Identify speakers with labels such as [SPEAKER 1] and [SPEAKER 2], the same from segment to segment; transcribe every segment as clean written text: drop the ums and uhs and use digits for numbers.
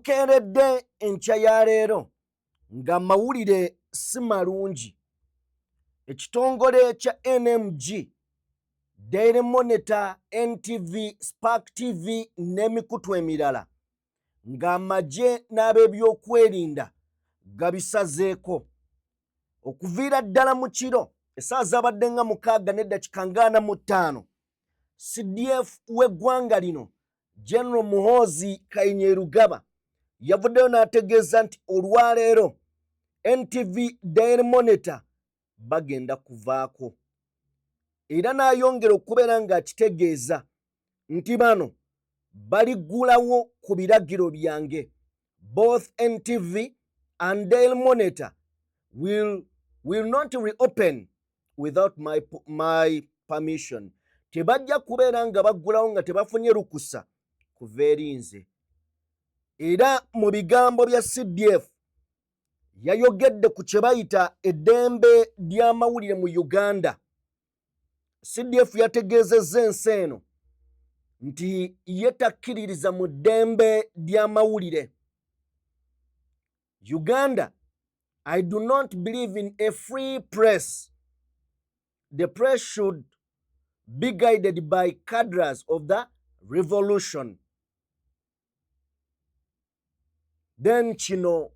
[SPEAKER 1] Tukeeredde enkya ya leero ng'amawulire si malungi. Ekitongole kya NMG, Daily Monitor, NTV, Spark TV n'emikutu emirala ng'amagye n'ab'ebyokwerinda gabisazeeko okuviira ddala mu kiro essaawa zabadde nga 6 n'eddakika nga 45. CDF w'eggwanga lino General Muhoozi Kainerugaba yavuddeyo n'ategeeza nti olwaleero NTV, Daily Monitor bagenda kuvaako, era n'ayongera okubeera ng'akitegeeza nti bano baliggulawo ku biragiro byange. Both NTV and Daily Monitor will not reopen without my permission. Tebajja kubeera nga baggulawo nga tebafunye lukusa kuva eri nze. Era mu bigambo bya CDF yayogedde ku kye bayita eddembe ly'amawulire mu Uganda. CDF yategeezezza ensi eno nti ye takkiririza mu ddembe ly'amawulire. Uganda, I do not believe in a free press. The press should be guided by cadres of the revolution. Then kino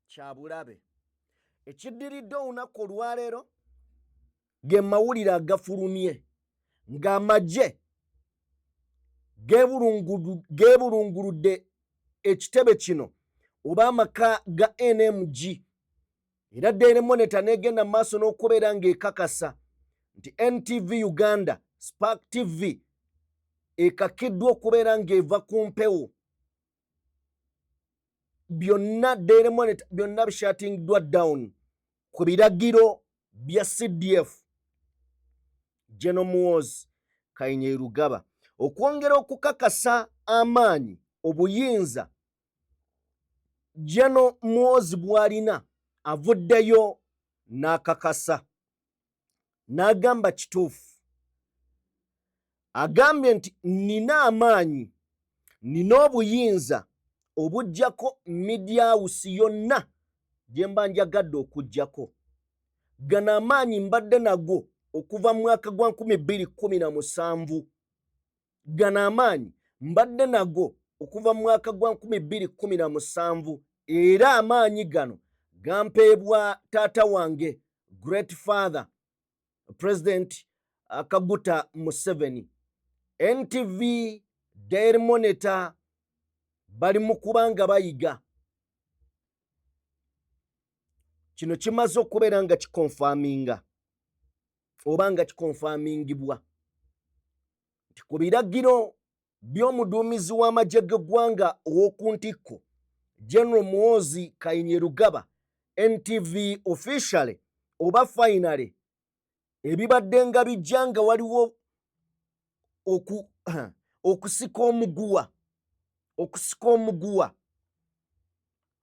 [SPEAKER 1] kya bulabe. Ekiddiridde olunaku olwaleero ge mawulire agafulumye ng'amagye geebulunguludde ekitebe kino oba amaka ga NMG, era Daily Monitor n'egenda mu maaso n'okubeera ng'ekakasa nti NTV Uganda, Spark TV ekakiddwa okubeera ng'eva ku mpewo. Byonna Daily Monitor byonna bishatingiddwa down ku biragiro bya CDF General Muhoozi Kainerugaba. Okwongera okukakasa amaanyi, obuyinza General Muhoozi bw'alina, avuddeyo n'akakasa n'agamba kituufu. Agambye nti nina amaanyi, nina obuyinza obuggyako media house yonna gye mba njagadde okuggyako. Gano amaanyi mbadde nago okuva mu mwaka gwa 2017. Gano amaanyi mbadde nago okuva mu mwaka gwa 2017, era amaanyi gano gampeebwa taata wange, great father, President Kaguta Museveni. NTV, Daily Monitor bali mu kuba nga bayiga. Kino kimaze okubeera nga kikonfaminga oba nga kikonfamingibwa nti ku biragiro by'omuduumizi w'amagye g'eggwanga ow'oku ntikko, General Muhoozi Kainerugaba, NTV officially oba finally ebibadde nga bijja nga waliwo okusika omuguwa,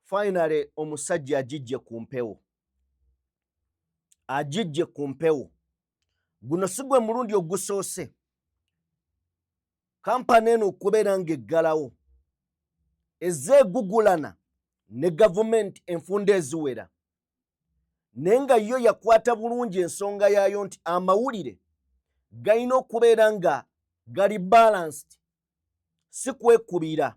[SPEAKER 1] finally omusajja agijje ku mpewo, agijje ku mpewo. Guno si gwe mulundi ogusoose kampani eno okubeera ng'eggalawo. Ezze egugulana ne gavumenti enfunda eziwera, naye nga yo yakwata bulungi ensonga yaayo nti amawulire galina okubeera nga gali balanced, si kwekubira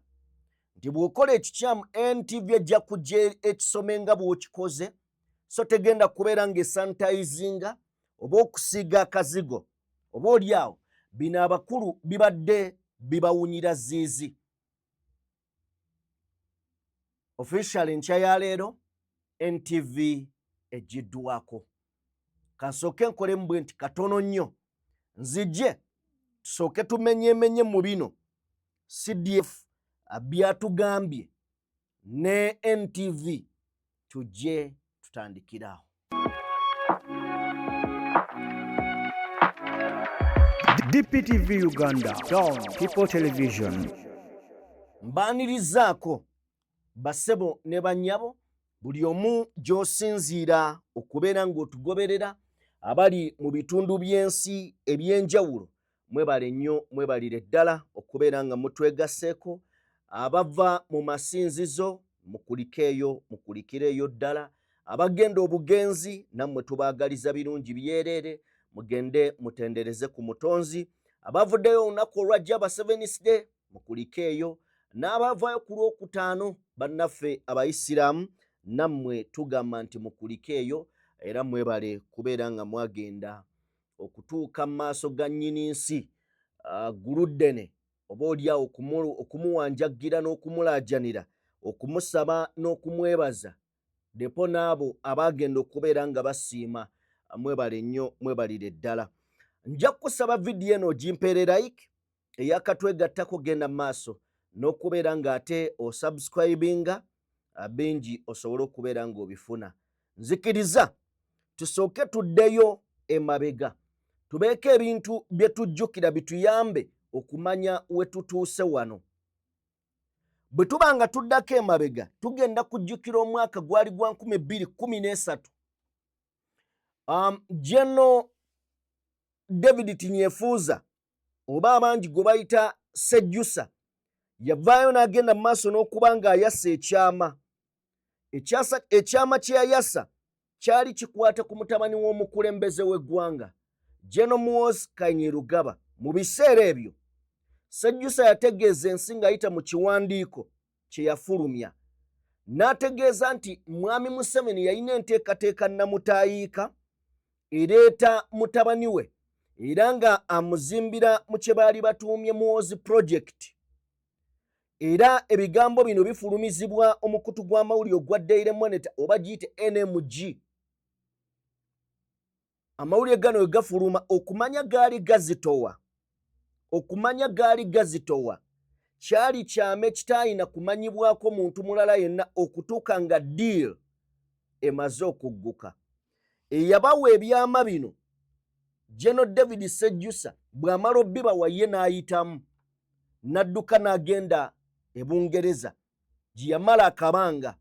[SPEAKER 1] nti bw'okola ekikyamu NTV ejja kujja ekisome nga bw'okikoze, so tegenda kubeera ng'esanitizinga oba okusiiga akazigo oba oli awo. Bino abakulu bibadde bibawunyira ziizi. Official enkya ya leero NTV egiddwako. Kansooke nkolemu bwe nti katono nnyo, nzije tusooke tumenyemenye mu bino CDF byatugambye ne NTV, tujje tutandikirawo.
[SPEAKER 2] DPTV Uganda, Dawn People Television.
[SPEAKER 1] Mbaanirizaako basebo ne bannyabo, buli omu gy'osinziira okubeera ng'otugoberera, abali mu bitundu by'ensi eby'enjawulo, mwebale nnyo, mwebalire ddala okubeera nga mutwegasseeko. Abava mu masinzizo mukulikeeyo, mukulikireeyo ddala. Abagenda obugenzi nammwe tubaagaliza birungi byereere, mugende mutendereze ku Mutonzi. Abavuddeyo olunaku olwajja aba Seventh Day, mukulikeeyo. N'abavaayo ku Lwokutaano, bannaffe Abayisiraamu, nammwe tugamba nti mukulikeeyo era mwebale kubeera nga mwagenda okutuuka mu maaso ga nnyini nsi guluddene, oba oliawo okumuwanjaggira n'okumulaajanira, okumusaba n'okumwebaza. Depo n'abo abagenda okubeera nga basiima, mwebale nnyo, mwebalire ddala. Nja kukusaba vidiyo eno ogimpeere like. Eyakatwegattako, genda mu maaso n'okubeera ng'ate osubscribinga, bingi osobole okubeera ng'obifuna. Nzikiriza tusooke tuddeyo emabega, tubeeko ebintu bye tujjukira bituyambe okumanya we tutuuse wano. Bwe tuba nga tuddako emabega, tugenda kujjukira omwaka gwali gwa 2013. General David Tinyefuza, oba abangi gwe bayita Sejjusa, yavaayo n'agenda mu maaso n'okuba ng'ayasa ekyama. Ekyama kye yayasa kyali kikwata ku mutabani w'omukulembeze w'eggwanga, General Muhoozi Kainerugaba. Mu biseera ebyo Sejjusa yategeeza ensi ng'ayita mu kiwandiiko kye yafulumya, n'ategeeza nti Mwami Museveni yalina enteekateeka namutaayiika ereeta mutabani we era nga amuzimbira mu kye baali batuumye Muhoozi Project. Era ebigambo bino bifulumizibwa omukutu gw'amawulire ogwa Daily Monitor, oba giyite NMG. Amawulire gano we gafuluma, okumanya gaali gazitowa, okumanya gaali gazitowa, kyali kyama ekitaalina kumanyibwako muntu mulala yenna okutuuka nga deal emaze okugguka. Eyabawa ebyama bino, General David Sejjusa, bw'amala obbibawa, ye n'ayitamu n'adduka n'agenda e Bungereza gye yamala akabanga.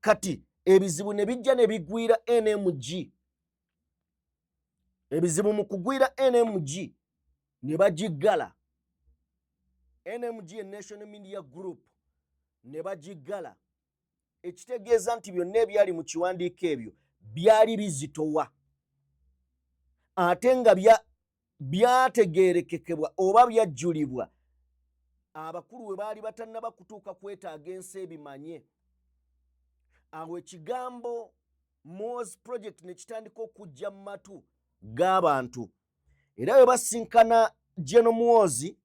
[SPEAKER 1] Kati ebizibu ne bijja ne bigwira NMG. Ebizibu mu kugwira NMG, ne bagiggala NMG, National Media Group, ne bagiggala, ekitegeeza nti byonna ebyali mu kiwandiiko ebyo byali bizitowa, ate nga byategeerekekebwa oba byajjulibwa abakulu we baali batannaba kutuuka kwetaaga ensi ebimanye. Awo ekigambo Muhoozi Project ne kitandika okujja mu matu g'abantu. Era bwe basinkana General Muhoozi,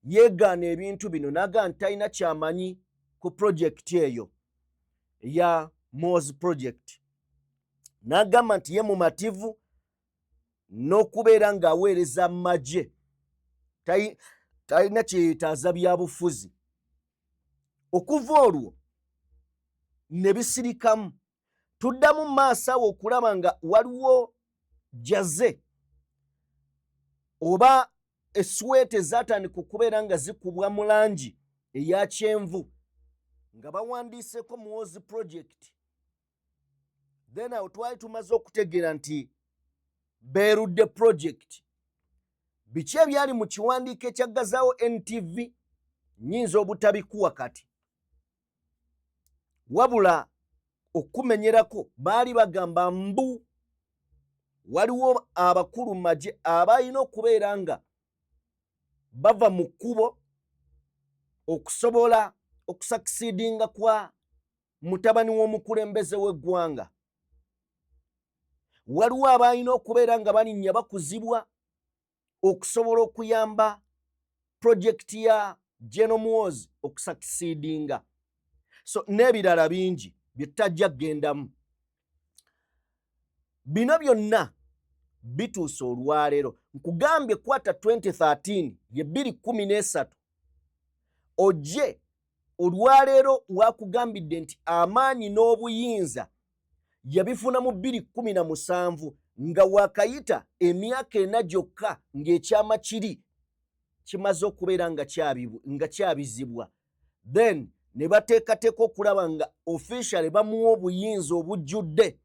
[SPEAKER 1] yeegaana ebintu bino n'agamba nti talina kyamanyi ku projekiti eyo eya Muhoozi Project, n'agamba nti ye mumativu n'okubeera ng'aweereza mu magye, talina kyeyetaaza byabufuzi. Okuva olwo ne bisirikamu. Tuddamu maaso awo okulaba nga waliwo jaze oba esweta ezatandika okubeera nga zikubwa mu langi eya kyenvu nga bawandiiseko Muhoozi Project. Then awo twali tumaze okutegeera nti beerudde project. Biki ebyali mu kiwandiiko ekyaggazaawo NTV nyinza obutabikuwa kati, wabula okumenyerako baali bagamba mbu waliwo abakulu magye abalina okubeera nga bava mu kkubo okusobola okusucceedinga kwa mutabani w'omukulembeze w'eggwanga. Waliwo abalina okubeera nga balinnya bakuzibwa okusobola okuyamba projekiti ya General Muhoozi okusucceedinga, so n'ebirala bingi bye tutajja kugendamu. Bino byonna bituuse olwaleero. Nkugambye, kwata 2013 ye 2013 ojje olwaleero, wakugambidde nti amaanyi n'obuyinza yabifuna mu 2017, nga wakayita emyaka 4 gyokka ng'ekyama kiri kimaze okubeera nga kyabizibwa. Then ne bateekateeka okulaba nga officially bamuwa obuyinza obujjudde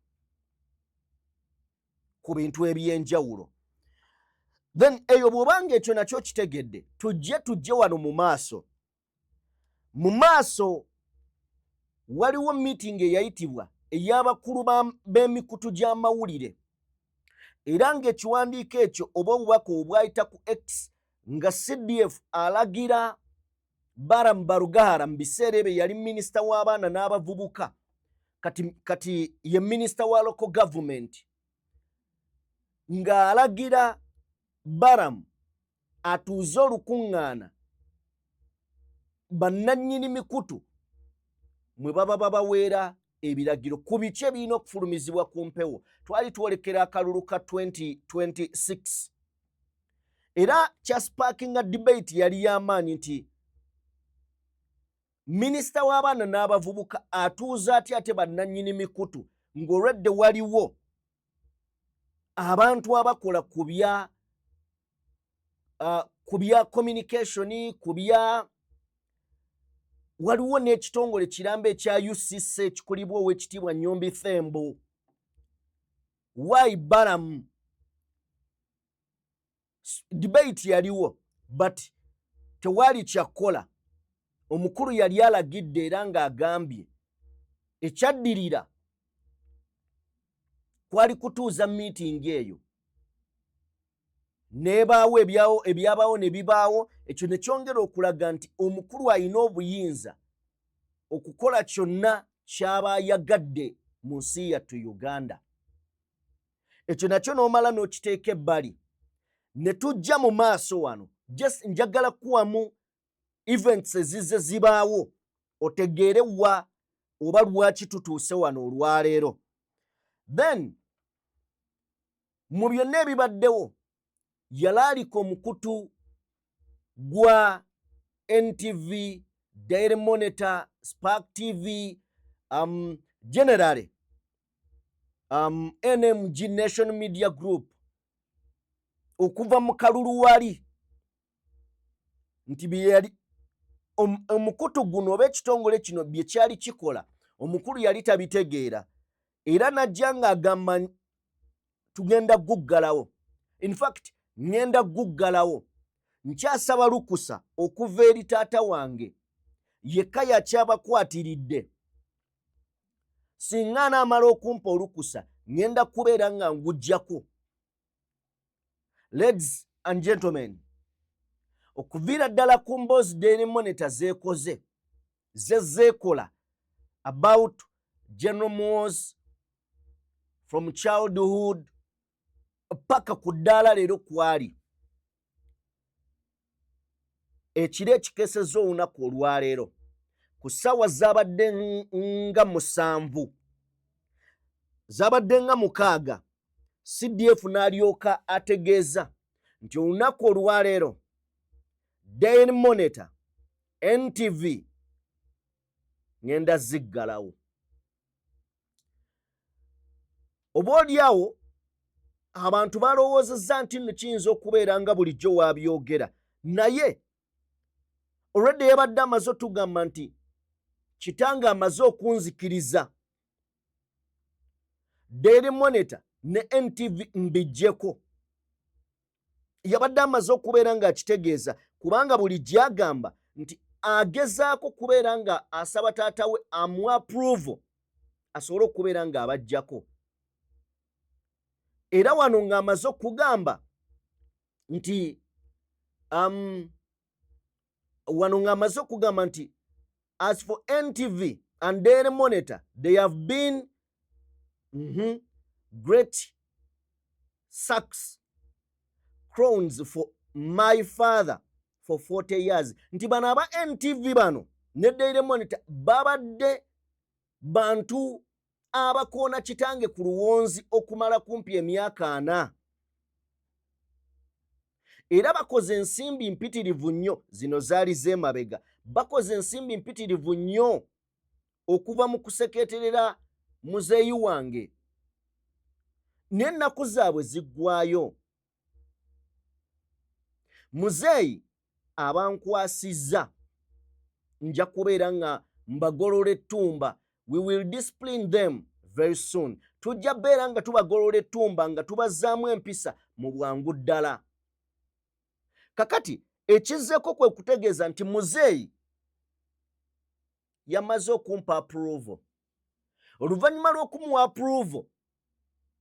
[SPEAKER 1] ku bintu ebyenjawulo. Then eyo bw'obanga ekyo nakyo kitegedde, tujje wano mu maaso. Mu maaso waliwo meeting eyayitibwa ey'abakulu b'emikutu gy'amawulire, era ng'ekiwandiiko ekyo oba obubaka obwayita ku X nga CDF alagira Balaam Barugahara, mu biseera ebyo yali minisita w'abaana n'abavubuka, kati ye minisita wa local government, ng'alagira Balaam atuuze olukuŋŋaana bannannyini mikutu mwe baba babaweera ebiragiro ku biki ebirina okufulumizibwa ku mpewo. Twali twolekera akalulu ka 2026, era kyasparkinga debate yali y'amaanyi nti minisita w'abaana n'abavubuka atuuza atya ate bannannyini mikutu ng'olwedde waliwo abantu abakola ku bya communication, ku bya waliwo n'ekitongole kiramba ekya UCC ekikulibwa Owekitiibwa Nyombi Thembo. Why Balaam? Debate yaliwo, but tewaali kyakkola. Omukulu yali alagidde era ng'agambye. Ekyaddirira kwali kutuuza meeting eyo, n'ebaawo ebyabaawo ne bibaawo. Ekyo ne kyongera okulaga nti omukulu alina obuyinza okukola kyonna ky'aba ayagadde mu nsi yattu Uganda. Ekyo nakyo n'omala n'okiteeka ebbali, ne tujja mu maaso wano. Just njagala kuwamu events ezizze zibaawo otegeere wa oba lwaki tutuuse wano olwaleero. Then mu byonna ebibaddewo, yalaalika omukutu gwa NTV, Daily Monitor, Spark TV, generally NMG, Nation Media Group, okuva mu kalulu wali nti byeyali omukutu guno oba ekitongole kino bye kyali kikola, omukulu yali tabitegeera, era najja ng'agamba tugenda guggalawo. In fact, ŋŋenda guggalawo, nkyasaba lukusa okuva eri taata wange, yekka yakyabakwatiridde. Singa anaamala okumpa olukusa, ŋŋenda kubeera nga nguggyako. Ladies and gentlemen, okuviira ddala ku mboozi Daily Monitor zeekoze ze zeekola about General Muhoozi from childhood paka ku ddaala leero kwali ekiro ekikeesezza olunaku olwaleero ku ssaawa zabadde nga 7, zabadde nga 6, CDF n'alyoka ategeeza nti olunaku olwaleero Daily Monitor, NTV ŋŋenda ziggalawo. Oba oliawo abantu balowoozezza nti nno kiyinza okubeera nga bulijjo waabyogera, naye olwedde yabadde amaze otugamba nti kitange amaze okunzikiriza Daily Monitor ne NTV mbijjeko. Yabadde amaze okubeera ng'akitegeeza, kubanga buli gyagamba nti agezaako kubeera nga asaba taata we amu approve asobole okubeera ng'abajjako. Era wano ng'amaze okugamba nti wano ng'amaze okugamba nti as for NTV and Daily Monitor, they have been great sacks crowns for my father for 40 years, nti bano aba NTV bano ne Daily Monitor babadde bantu abakoona kitange ku luwonzi okumala kumpi emyaka 40, era bakoze ensimbi mpitirivu nnyo. Zino zaali z'emabega. Bakoze ensimbi mpitirivu nnyo okuva mu kuseketerera muzeeyi wange, n'ennaku zaabwe ziggwayo. Muzeeyi abankwasizza, nja kubeera nga mbagolola ettumba. We will discipline them very soon. Tujja beera nga tubagolola ettumba, nga tubazzaamu empisa mu bwangu ddala. Kakati ekizzeeko kwe kutegeeza nti muzeeyi yamaze okumpa approval. Oluvannyuma lw'okumuwa approval,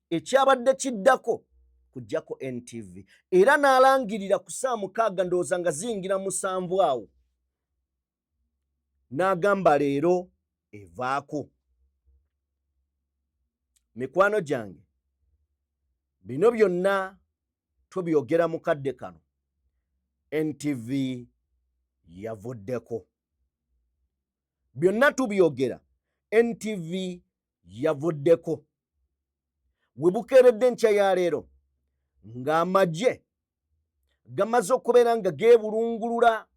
[SPEAKER 1] ekyabadde kiddako kujjako NTV, era n'alangirira ku saa 6, ndowooza nga ziyingira 7 awo, n'agamba leero evaako. Mikwano gyange, bino byonna tubyogera mu kadde kano NTV yavuddeko. Byonna tubyogera, NTV yavuddeko. We bukeeredde enkya ya leero ng'amagye gamaze okubeera nga geebulungulula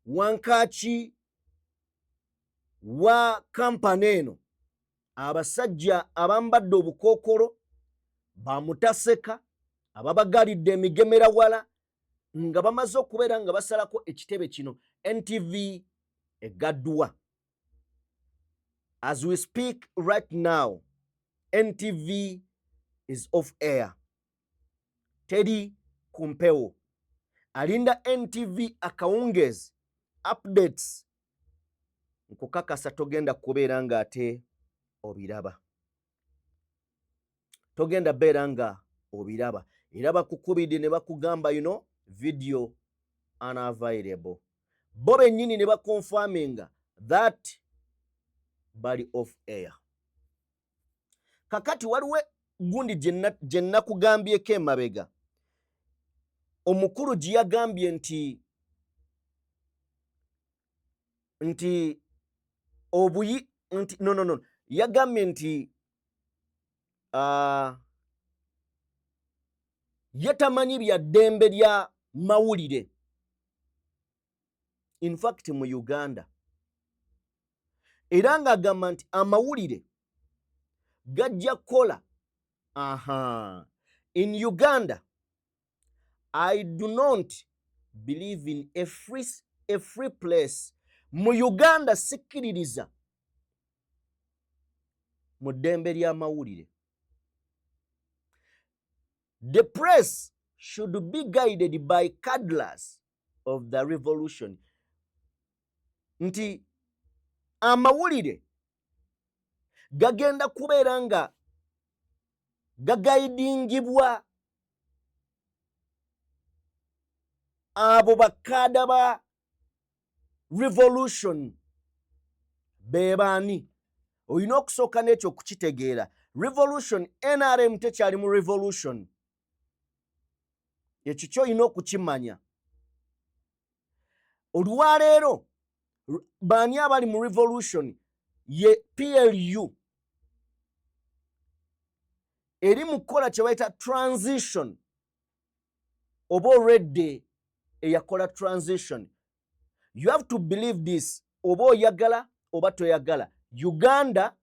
[SPEAKER 1] wankaaki wa kampani eno. Abasajja abambadde obukookolo bamutaseka, ababagalidde emigemera wala, nga bamaze okubeera nga basalako ekitebe kino. NTV egaddwa. As we speak right now, NTV is off air, teri ku mpewo. Alinda NTV akawungeezi updates, nkukakasa togenda kubeera ng'ate obiraba, togenda beera nga obiraba. Era bakukubidde ne bakugamba yuno video unavailable, bo bennyini ne baconfirminga that bali off air. Kakati waliwo gundi gye nakugambyeko emabega, omukulu gye yagambye nti obuyi nti no, yagambye nti ye tamanyi bya ddembe lya mawulire. In fact, mu Uganda, era ng'agamba nti amawulire gajja kukola. Aha, "In Uganda, I do not believe in a free press." Mu Uganda sikkiririza mu ddembe ly'amawulire. "The press should be guided by cadres of the revolution." Nti amawulire gagenda kubeera nga gaguidingibwa abo bakaada ba revolution. Be baani? Olina okusooka n'ekyo okukitegeera. Revolution, NRM tekyali mu revolution, ekyo kyolina okukimanya. Olwaleero baani abali mu revolution? Ye PLU eri mu kukola kye bayita transition, oba already eyakola transition. You have to believe this, oba oyagala oba toyagala, Uganda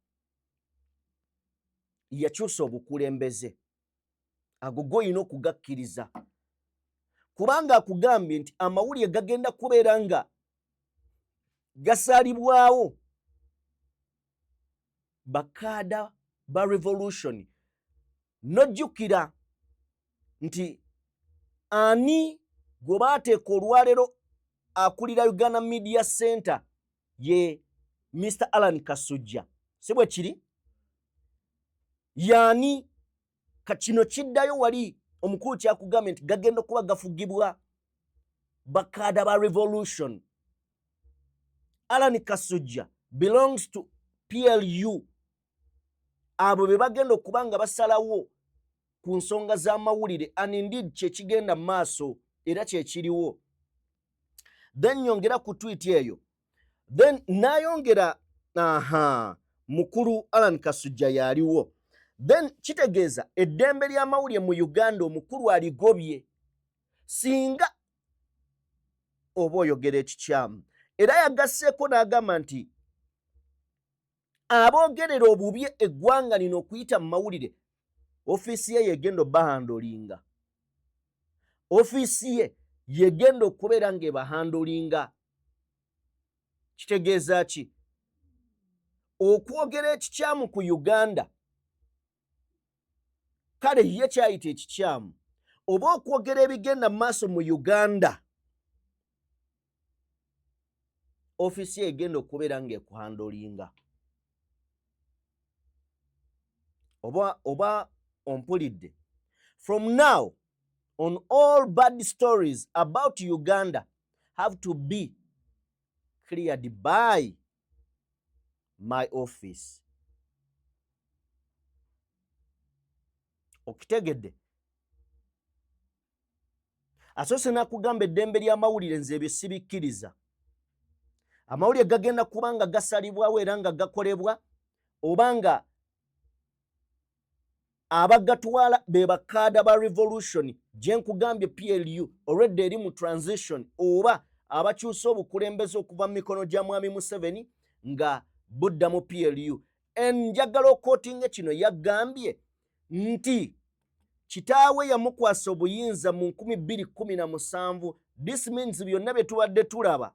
[SPEAKER 1] yakyusa obukulembeze. Ago goyina okugakkiriza, kubanga akugambye nti amawulire gagenda kubeera nga gasalibwawo bakaada ba revolution. Nojjukira nti ani gwe baateeka olwaleero akulira Uganda Media Center? Ye Mr Alan Kasujja, si bwe kiri? Yaani kino kiddayo wali omukulu kyakugambye nti gagenda okuba gafugibwa bakaada ba revolution. Alan Kasujja belongs to PLU. Abo be bagenda okuba nga basalawo ku nsonga z'amawulire, and indeed kyekigenda mu maaso era kyekiriwo. Then nyongera ku tweet eyo, then nayongera, aha, mukulu Alan Kasujja yaliwo. Then kitegeeza eddembe ly'amawulire mu Uganda omukulu aligobye singa oba oyogera ekikyamu. Era yagasseeko n'agamba nti aboogerera obubi eggwanga lino okuyita mu mawulire, ofiisi ye yegenda obahandlinga, ofiisi ye yegenda okubeera ng'ebahandlinga. Kitegeeza ki? Okwogera ekikyamu ku Uganda, kale ye kyayita ekikyamu, Oba okwogera ebigenda mu maaso mu Uganda, ofiisi egenda okubeera ng'ekuhandolinga. Oba ompulidde? From now on, all bad stories about Uganda have to be cleared by my office. Okitegedde? Asoose n'akugamba eddembe ly'amawulire, nze ebyo sibikkiriza. Amawulire gagenda kuba nga gasalibwawo era nga gakolebwa oba nga abagatwala be bakaada ba revolution gye nkugambye PLU olwedda eri mu transition, oba abakyusa obukulembeze okuva mu mikono gya Mwami Museveni nga budda mu PLU. Njagala okootinga kino. Yagambye nti kitaawe yamukwasa obuyinza mu 2017. This means byonna bye tubadde tulaba,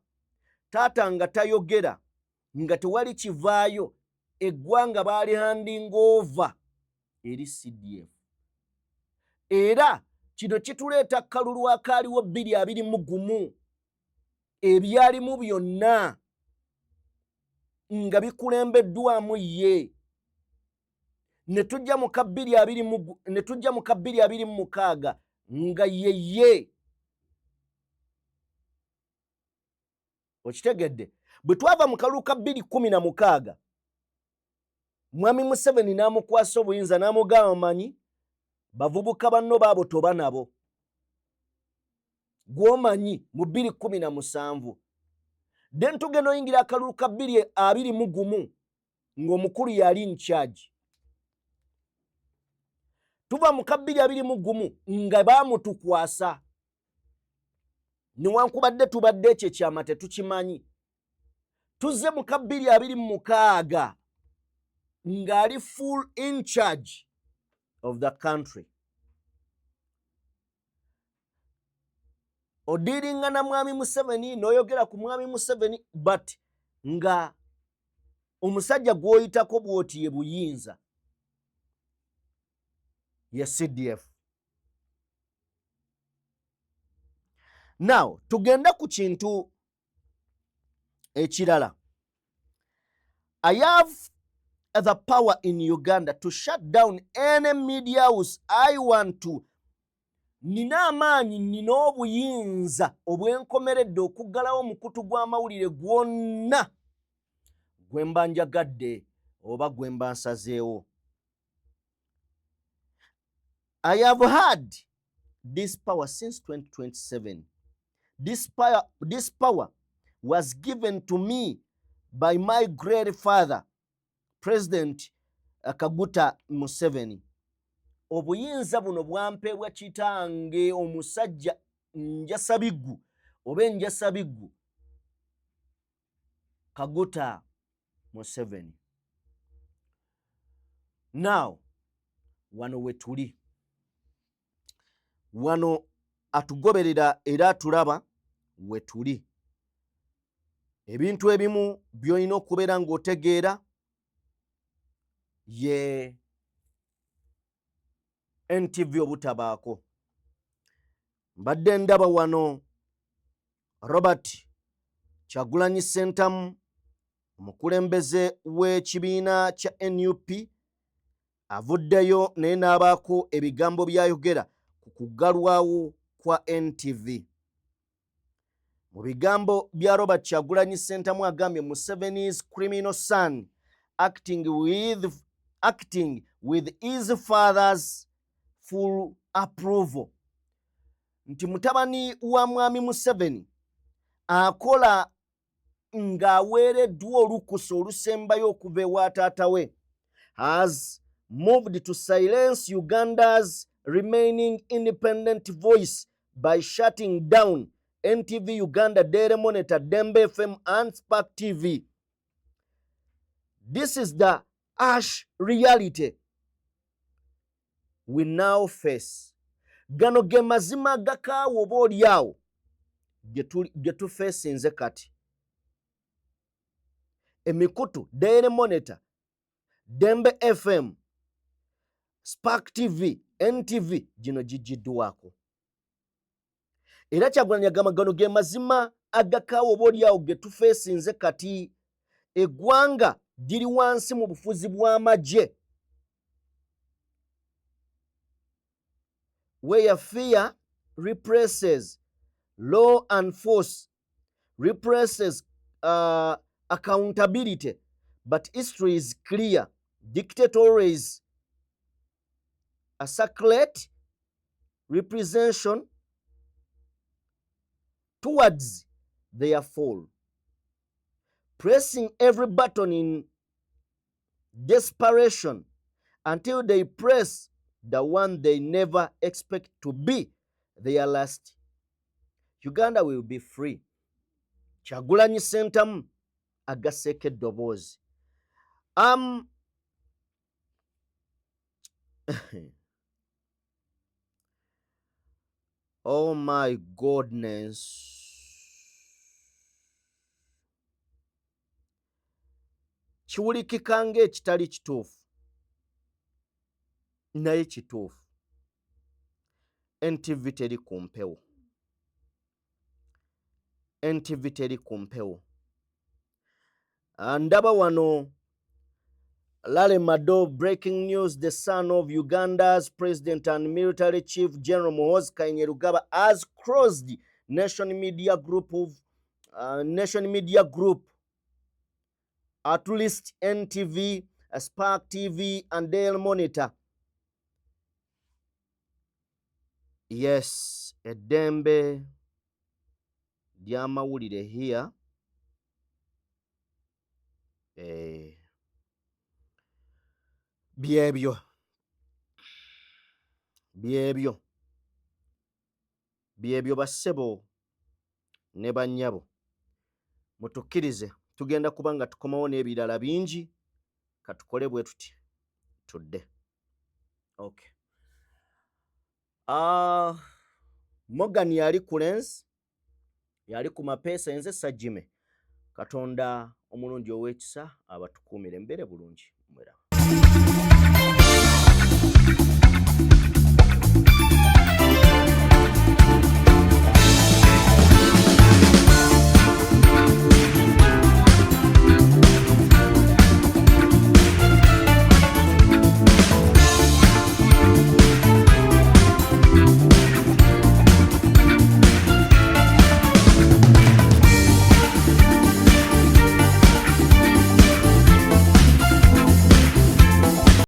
[SPEAKER 1] taata nga tayogera, nga tewali kivaayo, eggwanga baali handing over eri CDF. Era kino kituleeta kalulu akaaliwo 2021, ebyalimu byonna nga bikulembeddwamu ye, ne tujja mu ka 2026 nga yeye. Okitegedde? Bwe twava mu kalulu ka 2016, Mwami Museveni n'amukwasa obuyinza, n'amugamba, "Manyi bavubuka banno baabo toba nabo gw'omanyi mu 2017." Then tugenda oyingira akalulu ka 2021 ng'omukulu yali in charge. Tuva mu ka 2021 nga baamutukwasa, newankubadde tubadde ekyo ekyama tetukimanyi. Tuzze mu ka 2026 ng'ali full in charge of the country. Odiringa na Mwami Museveni, n'oyogera ku Mwami Museveni, but nga omusajja gw'oyitako bw'oti ye buyinza, ye CDF. Now tugende ku kintu ekirala. "I have the power in Uganda to shut down any media house I want to." Nina amaanyi, nina obuyinza obwenkomeredde okuggalawo omukutu gw'amawulire gwonna gwe mba njagadde oba gwe mba nsazeewo. "I have had this power since 2027. This power was given to me by my great father, President Kaguta Museveni." Obuyinza buno bwampeebwa kitange, omusajja njasabiggu oba enjasabiggu Kaguta Museveni. Now wano we tuli wano, atugoberera era atulaba, we tuli ebintu ebimu by'olina okubeera ng'otegeera ye NTV obutabaako. Mbadde ndaba wano Robert Kyagulanyi Ssentamu, omukulembeze w'ekibiina kya NUP, avuddeyo naye n'abaako ebigambo by'ayogera ku kuggalwawo kwa NTV. Mu bigambo bya Robert Kyagulanyi Ssentamu agambye, "Museveni's criminal son acting with his father's full approval," nti mutabani wa Mwami Museveni akola ng'aweereddwa olukusa olusembayo okuva ewa taata we, "has moved to silence Uganda's remaining independent voice by shutting down NTV Uganda, Daily Monitor, Dembe FM and Spark TV. This is the harsh reality we now face." Gano ge mazima gakaawa oba oli awo ge tufeesinze kati. Emikutu Daily Monitor, Dembe FM, Spark TV, NTV gino gigiddwako. Era Kyagulanyi agamba gano ge mazima agakaawa oba oliawo ge tufeesinze kati. Eggwanga liri wansi mu bufuzi bw'amagye, where fear represses law and force represses accountability, but history is clear: dictators circulate representation towards their fall, pressing every button in desperation until they press the one they never expect to be their last. Uganda will be free. Kyagulanyi Ssentamu agasseeko eddoboozi. Oh my goodness. Kiwulikika ng'ekitali kituufu naye kituufu. NTV teri ku mpewo. NTV teri ku mpewo. Ndaba wano Lale Mado, breaking news: the son of Uganda's president and military chief, General Muhoozi Kainerugaba, has crossed Nation Media Group, at least NTV, Spark TV and Daily Monitor. Yes, eddembe ly'amawulire here. Byebyo byebyo byebyo, bassebo ne bannyabo, mutukkirize tugenda kuba nga tukomawo n'ebirala bingi. Katukole bwe tuti tudde. Okay. Morgan yali ku lens, yali ku mapeesa, enze Sajime. Katonda omulungi ow'ekisa abatukuumire, mbeere bulungi, mweraba.